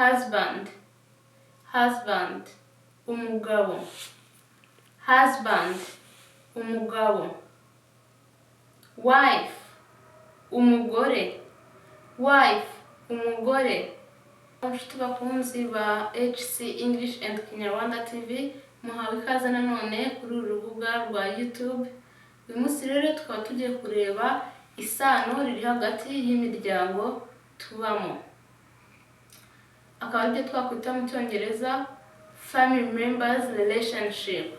Husband, husband, umugabo. Husband, umugabo. Wife, umugore. Wife, umugore. Inshuti bakunzi ba HC English and Kinyarwanda TV, muhawe ikaze nanone kuri uru rubuga rwa YouTube. Uyu munsi rero tukaba tugiye kureba isano riri hagati y'imiryango tubamo, akaba aribyo twakwita mu Cyongereza family members relationship.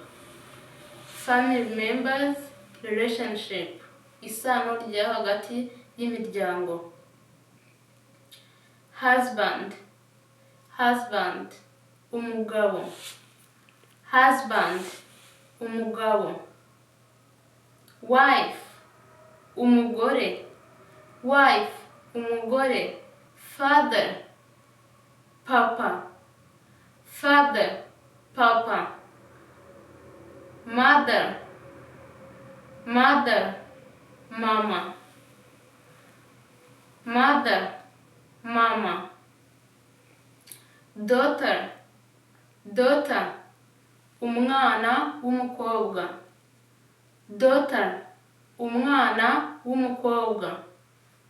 Family members relationship, isano rya hagati y'imiryango. Husband, husband, umugabo. Husband, umugabo. Wife, umugore. Wife, umugore. Father, papa. Father, papa. Mother, mother, mama. Mother, mama. Daughter, daughter, umwana w'umukobwa. Daughter, umwana w'umukobwa.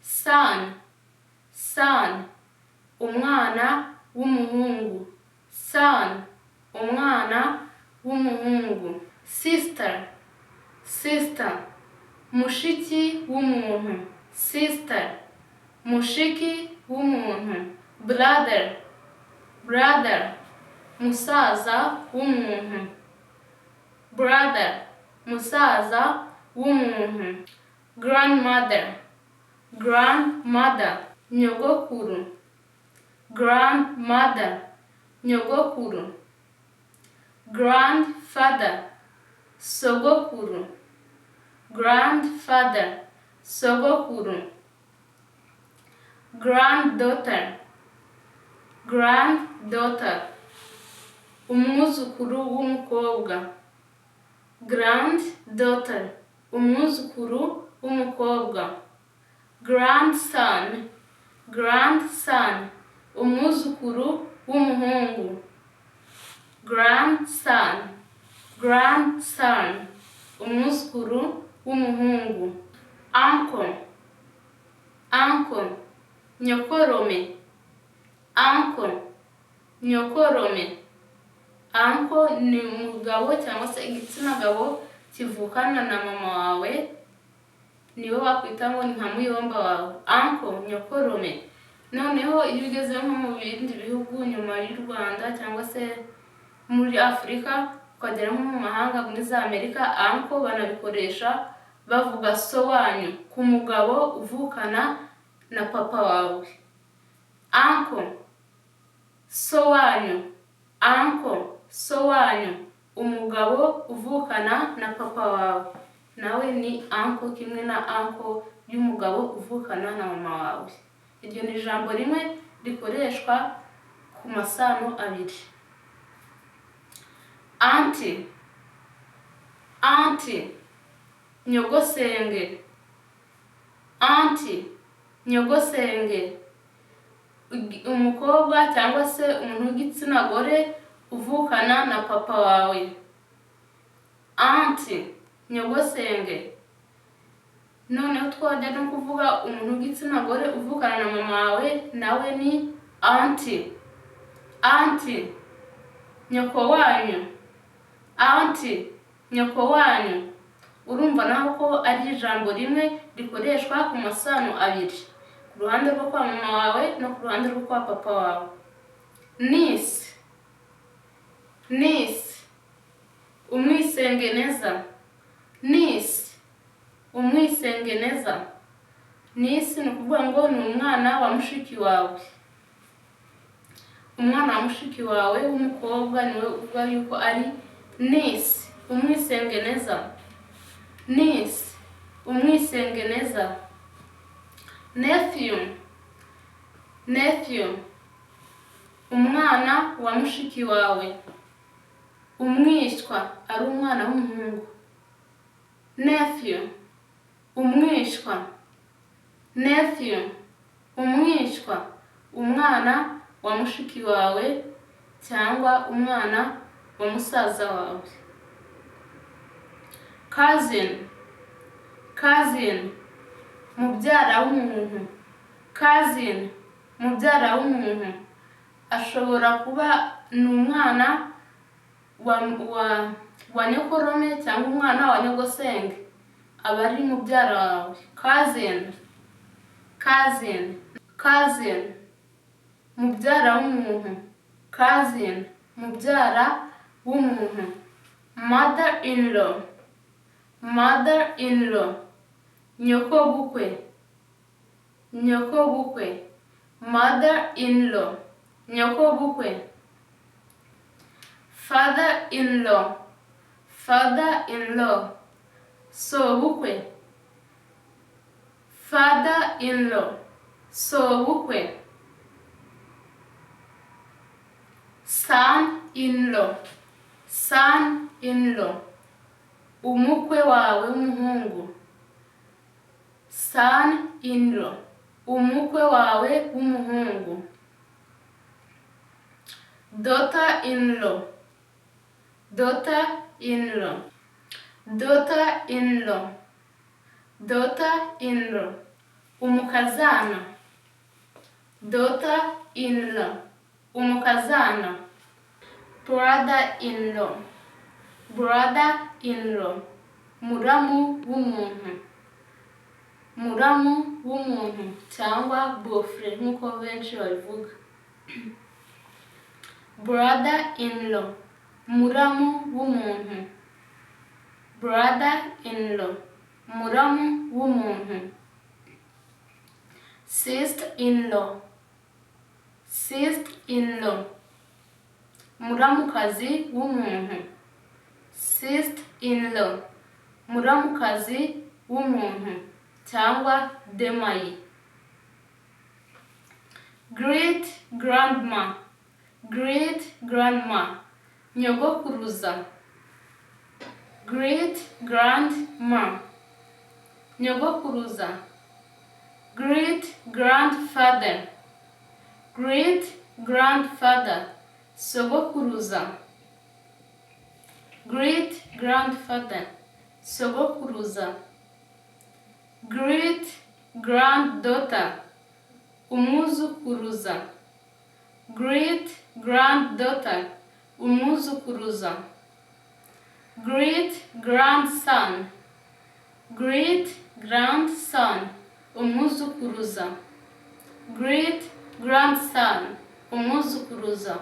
Son, son, umwana w'umuhungu. Son, umwana w'umuhungu. Sister, sister, mushiki w'umuntu. Sister, mushiki w'umuntu. Brother, brother, musaza w'umuntu. Brother, musaza w'umuntu. Grandmother, grandmother, nyogokuru. Grandmother, nyogokuru. Grandfather, sogokuru. Grandfather, sogokuru. Granddaughter, granddaughter, umwuzukuru w'umukobwa. Granddaughter, umwuzukuru w'umukobwa. Grandson, grandson, umwuzukuru w'umuhungu. Grandson, grandson, umwuzukuru w'umuhungu. Uncle, uncle, nyokorome. Uncle, nyokorome. Uncle ni umugabo cyangwa se igitsina gabo kivukana na mama wawe, niwe wakwita ngo ni nka muyomba wawe. Uncle, nyokorome. Noneho iyo ugeze nko mu bindi bihugu nyuma y'u Rwanda cyangwa se muri Afurika, ukagera nko mu mahanga, muri za Amerika, uncle banabikoresha bavuga so wanyu ku mugabo uvukana na papa wawe. Uncle, so wanyu. Uncle, so wanyu, umugabo uvukana na papa wawe, nawe ni uncle kimwe na uncle y'umugabo uvukana na mama wawe. Iryo ni ijambo rimwe rikoreshwa ku masano abiri. Auntie, auntie, nyogosenge. Auntie, nyogosenge, umukobwa cyangwa se umuntu w'igitsina gore uvukana na papa wawe. Auntie, nyogosenge. Noneho twajya no kuvuga umuntu w'igitsina gore uvukana na mama wawe, nawe ni auntie. Auntie, nyoko wanyu. Auntie, nyoko wanyu. Urumva naho ko ari ijambo rimwe rikoreshwa ku masano abiri, ku ruhande rwo kwa mama wawe no ku ruhande rwo kwa papa wawe. Niece, niece, umwisengeneza. Niece, umwisengeneza. Niece ni ukuvuga ngo ni umwana wa mushiki wawe. Umwana wa mushiki wawe w'umukobwa niwe uvuga yuko ari niece, umwisengeneza. Niece, umwisengeneza. Nephew, nephew, umwana wa mushiki wawe, umwishywa, ari umwana w'umuhungu. Nephew, umwishywa. Nephew, umwishywa, umwana wa mushiki wawe cyangwa umwana wa musaza wawe. Cousin, cousin, mubyara w'umuntu. Cousin, mubyara w'umuntu, ashobora kuba ni umwana wa nyokorome cyangwa umwana wa nyogosenge, aba ari mubyara wawe. Cousin, cousin, cousin, mubyara w'umuntu. Cousin, mubyara w'umuntu. Mother in law, mother in law, nyokobukwe, nyokobukwe. Mother in law, nyokobukwe. Father in law, father in law, sobukwe. Father in law, sobukwe. Son in law, son in law, umukwe wawe w'umuhungu. Son in law, umukwe wawe w'umuhungu. Daughter in law, daughter in law, daughter in law, daughter in law, umukazana. Daughter in law, umukazana. Brother in law, brother in law, muramu w'umuntu, muramu w'umuntu cyangwa beau-frère nk'uko benshi babivuga. Brother in law, muramu w'umuntu. Brother in law, muramu w'umuntu. Sister in law, sister in law, muramukazi w'umuntu. Sister in law, muramukazi w'umuntu cyangwa demayi. Great grandma, great grandma, nyogokuruza. Great grandma, nyogokuruza. Great grandfather, great grandfather, sogokuruza. Great grandfather, sogokuruza. Great granddaughter, umwuzukuruza. Great granddaughter, umwuzukuruza. Great grandson, great grandson, umwuzukuruza. Great grandson, umwuzukuruza.